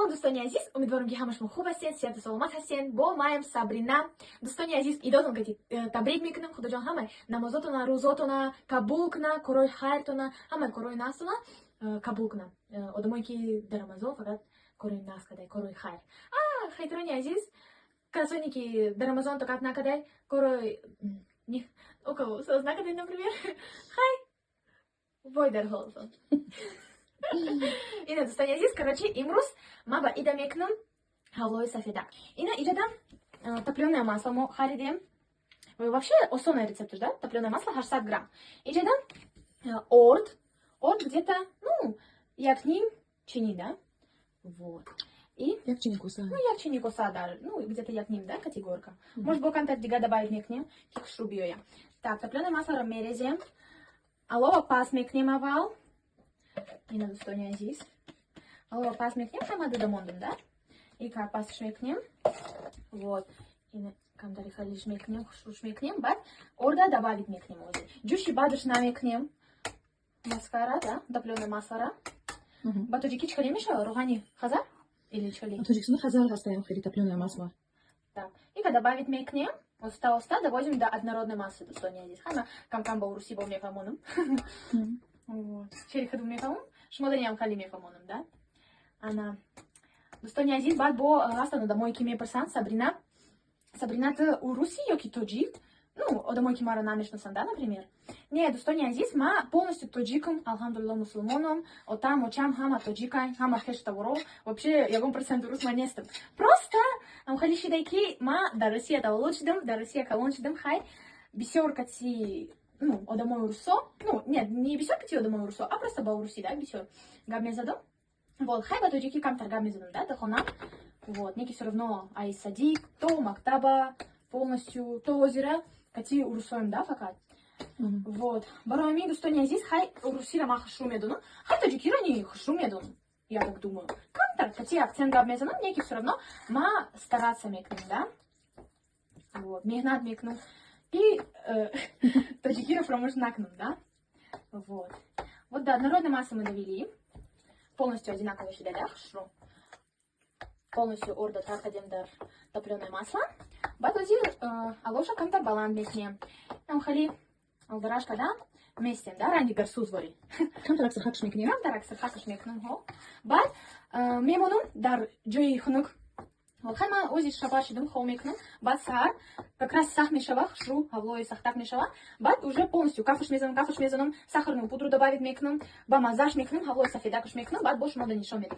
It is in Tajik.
Салом, дӯстони азиз! Умедворам, ки ҳама шумо хуб ҳастед, сиҳату саломат ҳастед. Бо маям Сабрина. Дӯстони азиз, идотон кати табрик мекунам. Худоҷон ҳама намозотона, рӯзотона қабул куна, корҳои хайртона, ҳама корҳои насона қабул куна. Одамое ки дар Рамазон фақат корҳои нас кадай, корҳои хайр. Хайтрони азиз, касоне ки дар Рамазон тоқат накадай, корҳои у кого соз накадай, например, хай, вой дар ҳолатон. Ина, дӯстони азиз, короче, имрӯз ман ба ида мекунам ҳалвои сафедак. Ина, иҷада топлёное масло мо харидем. Вообще осонный рецепт, да? Топлёное масло 800 грамм. Иҷада орд, орд где-то, ну, як ним чини, да? Вот. И Як чини коса. Ну, як чини коса, да, ну, где-то як ним, да, категорка. Может, бо камтар дига добавить мекунем, ки хушрӯ биёя. Так, топлёное масло мерезем. Алова пас мекунем аввал. Ина, дӯстони азиз. Алова пас мекунем, ҳама дуда мондум, да? И как пасш мекунем. Вот. Ина камтари халиш мекунем, хушрӯш мекунем, баъд орда добавить мекунем ози. Ҷӯши баъдаш намекунем. Маскара, да, топлёное масло. Ба тоҷикӣ чӣ хеле мешава? Рӯғани хазар? Или чӣ хеле? Тоҷикистон хазар ҳастаям, хеле топлёное масло. Так. И когда добавить мекунем, оста оста доводим до однородной массы, дӯстони азиз. Ҳама кам-кам ба урусӣ бо мефаҳмонам. Вот. Чери хаду мефаҳмам? Шумо даниам хали мефаҳмонам, да? Ана. Дӯстони азиз, баъд бо ҳастанд одамое ки мепурсанд: «Сабрина, Сабрина, ту урусӣ ё ки тоҷик?» Ну, одамое ки маро намешиносанд, да, например. Не, дӯстони азиз, ма полностью тоҷикам, алҳамдулилло, мусулмонам, отам, очам ҳама тоҷикай, ҳама хешу таворо. Вообще, ягон процент урус ма нестам. Просто хеле шидай ки ма дар Россия таваллуд шудам, дар Россия калон шудам, хай, бисёр кати, ну, одамои урусо, ну, нет, не бисёр кати одамои урусо, а просто ба урусӣ, да, бисёр гап мезадам. Вот, хай, ба тоҷикӣ камтар гап мезанам, да, дар хона. Вот, неки всё равно ай садик, то мактаба, полностью, то озера, кати урусоем, да, фақат. Вот. Барои ҳамин, дӯстони азиз, хай, урусиро ман хушрӯ медонам, хай, тоҷикиро не хушрӯ медонам. Я так думаю. Камтар кати акцент гап мезанам, неки всё равно ма стараться мекунам, да. Вот, меҳнат мекунам. И тоҷикиро фаромӯш накунам, да. Вот. Вот до однородной массы мы довели. Полностью одинаково шида, да, хушрӯ. Полностью орда таркадем дар топлёное масло. Баъд ози алоша камтар баланд мекунем. Нам хали алдараш када местем, да, ранги гарсуз ворӣ. Камтарак сирхакш мекунем. Камтарак сирхакш мекунам, ҳо. Баъд мемонам дар ҷои хунук. Вот, хай, ман ози шаба шидам, хоб мекунам. Баъд саҳар как раз сахт мешава, хушрӯ, ҳавлои сахтак мешава. Баъд уже полностью кафш мезанам, сахарную пудру добавить мекунам, ба маззаш мекунам, ҳавлои сафедакаш мекунам, баъд бо шумо да нишон медам.